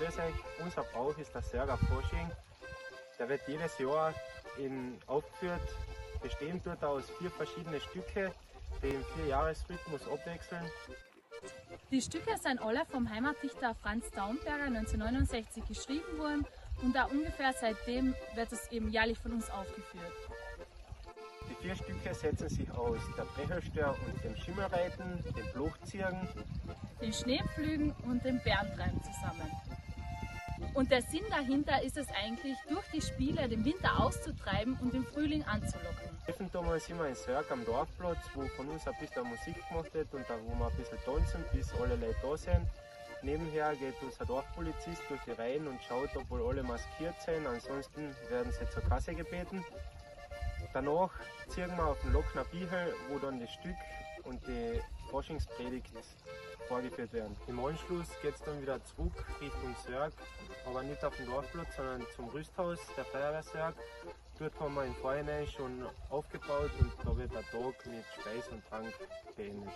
Grüß euch. Unser Brauch ist der Sörger Fasching. Der wird jedes Jahr aufgeführt. Bestehen tut er aus vier verschiedene Stücke, die im Vierjahresrhythmus abwechseln. Die Stücke sind alle vom Heimatdichter Franz Daumberger 1969 geschrieben worden und auch ungefähr seitdem wird es eben jährlich von uns aufgeführt. Die vier Stücke setzen sich aus der Brechelstör und dem Schimmelreiten, dem Blochziehen, den Schneepflügen und dem Bärentreiben zusammen. Und der Sinn dahinter ist es eigentlich, durch die Spiele den Winter auszutreiben und den Frühling anzulocken. Treffen damals immer in Sörg am Dorfplatz, wo von uns ein bisschen Musik gemacht wird und da wo wir ein bisschen tanzen, bis alle Leute da sind. Nebenher geht unser Dorfpolizist durch die Reihen und schaut, ob wohl alle maskiert sind, ansonsten werden sie zur Kasse gebeten. Danach ziehen wir auf den Lockner Bihel, wo dann das Stück und die Faschingspredigt vorgeführt werden. Im Anschluss geht es dann wieder zurück Richtung Sörg, aber nicht auf den Dorfplatz, sondern zum Rüsthaus der Feuerwehr Sörg. Dort haben wir im Vorhinein schon aufgebaut und da wird der Tag mit Speis und Trank beendet.